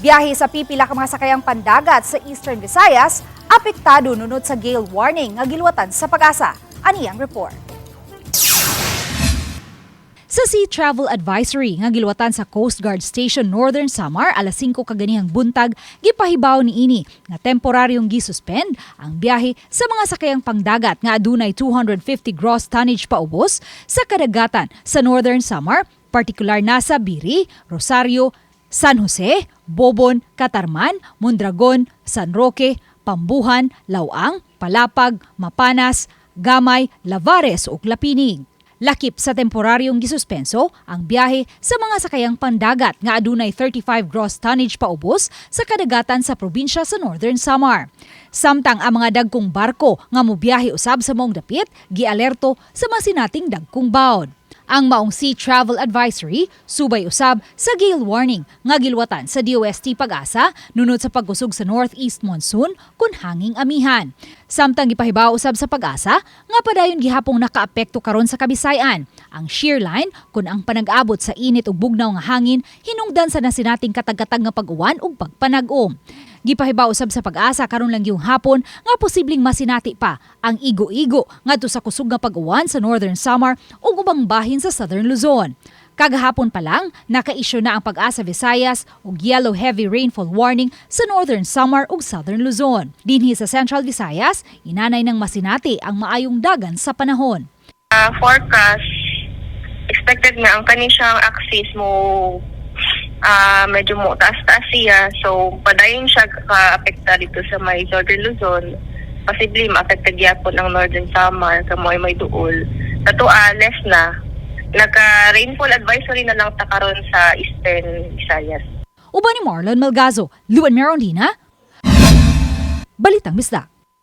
Biyahe sa pipila ka mga sakayang pandagat sa Eastern Visayas, apektado nunot sa gale warning nga giluwatan sa PAGASA. Ani ang report. Sa Sea Travel Advisory nga giluwatan sa Coast Guard Station Northern Samar alas 5 kaganihang buntag, gipahibaw niini nga temporaryong gisuspend ang biyahe sa mga sakayang pangdagat nga adunay 250 gross tonnage paubos sa kadagatan sa Northern Samar, partikular na sa Biri, Rosario, San Jose, Bobon, Catarman, Mondragon, San Roque, Pambuhan, Laoang, Palapag, Mapanas, Gamay, Lavares ug Lapinig. Lakip sa temporaryong gisuspenso ang biyahe sa mga sakayang pandagat nga adunay 35 gross tonnage paubos sa kadagatan sa probinsya sa Northern Samar. Samtang ang mga dagkong barko nga mobiyahe usab sa maong dapit gialerto sa masinating dagkong bawd. Ang maong Sea Travel Advisory subay usab sa gale warning nga gilwatan sa DOST PAGASA nunot sa pagkusog sa northeast monsoon kun hanging amihan. Samtang gipahibaw usab sa PAGASA nga padayon gihapong nakaapekto karon sa Kabisayan ang shear line kun ang panag-abot sa init ug bugnaw nga hangin hinungdan sa nasinating katag-katag nga pag-uwan ug pagpanag-om. Gipahibaw usab sa PAGASA karon lang yung hapon nga posibleng masinati pa ang igo-igo ngadto sa kusog nga pag-uwan sa Northern Samar ug ubang bahin sa Southern Luzon. Kagahapon pa lang, naka-issue na ang PAGASA Visayas og yellow heavy rainfall warning sa Northern Samar ug Southern Luzon. Dinhi sa Central Visayas, inanay ng masinati ang maayong dagan sa panahon. Forecast, expected nga ang kani siyang axis mo medyo mo taas-taas siya. So, padayon siya ka-apekta dito sa may Southern Luzon. Possibly maapekta gyapon ang Northern Samar, kamoy may duol. Kato less na. Naka-rainfall advisory na lang ta karon sa Eastern Visayas. Uban ni Marlon Malgazo, Luan Merondina, Balitang Bisdak.